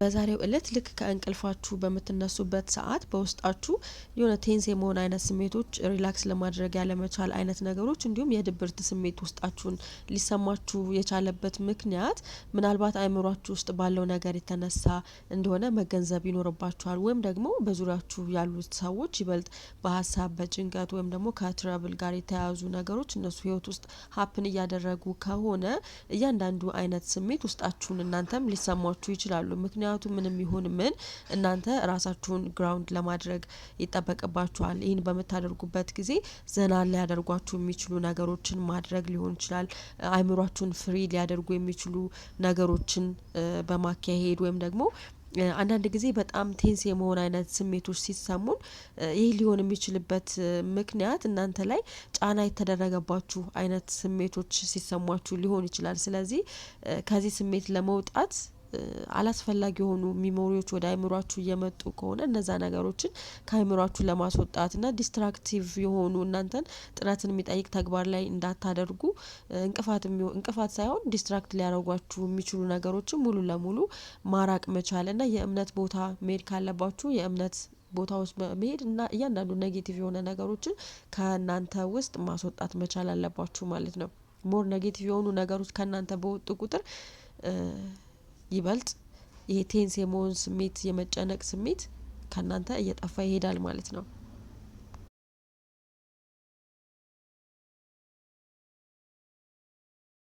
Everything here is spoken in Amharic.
በዛሬው እለት ልክ ከእንቅልፋችሁ በምትነሱበት ሰዓት በውስጣችሁ የሆነ tense የመሆን አይነት ስሜቶች፣ relax ለማድረግ ያለመቻል አይነት ነገሮች እንዲሁም የድብርት ስሜት ውስጣችሁን ሊሰማችሁ የቻለበት ምክንያት ምናልባት አይምሯችሁ ውስጥ ባለው ነገር የተነሳ እንደሆነ መገንዘብ ይኖርባችኋል። ወይም ደግሞ በዙሪያችሁ ያሉት ሰዎች ይበልጥ በሀሳብ፣ በጭንቀት ወይም ደግሞ ከ trouble ጋር የተያያዙ ነገሮች እነሱ ህይወት ውስጥ happen እያደረጉ ከሆነ እያንዳንዱ አይነት ስሜት ውስጣችሁን እናንተም ሊሰማችሁ ይችላሉ። ምክንያቱም ምንም ይሁን ምን እናንተ ራሳችሁን ground ለማድረግ ይጠበቅባችኋል። ይህን በምታደርጉበት ጊዜ ዘና ሊያደርጓችሁ የሚችሉ ነገሮችን ማድረግ ሊሆን ይችላል። አይምሯችሁን free ሊያደርጉ የሚችሉ ነገሮችን በማካሄድ ወይም ደግሞ አንዳንድ ጊዜ በጣም tense የመሆን አይነት ስሜቶች ሲሰሙን ይህ ሊሆን የሚችልበት ምክንያት እናንተ ላይ ጫና የተደረገባችሁ አይነት ስሜቶች ሲሰሟችሁ ሊሆን ይችላል። ስለዚህ ከዚህ ስሜት ለመውጣት አላስፈላጊ የሆኑ memory ዎች ወደ አይምሯችሁ እየመጡ ከሆነ እነዛ ነገሮችን ከአይምሯችሁ ለማስወጣት እና destructive የሆኑ እናንተን ጥረትን የሚጠይቅ ተግባር ላይ እንዳታደርጉ እንቅፋት፣ እንቅፋት ሳይሆን distract ሊያደርጓችሁ የሚችሉ ነገሮችን ሙሉ ለሙሉ ማራቅ መቻል እና የእምነት ቦታ መሄድ ካለባችሁ የእምነት ቦታዎች መሄድ እና እያንዳንዱ negative የሆነ ነገሮችን ከእናንተ ውስጥ ማስወጣት መቻል አለባችሁ ማለት ነው። More negative የሆኑ ነገሮች ከእናንተ በወጡ ቁጥር ይበልጥ ይሄ tense የመሆን ስሜት፣ የመጨነቅ ስሜት ከእናንተ እየጠፋ ይሄዳል ማለት ነው።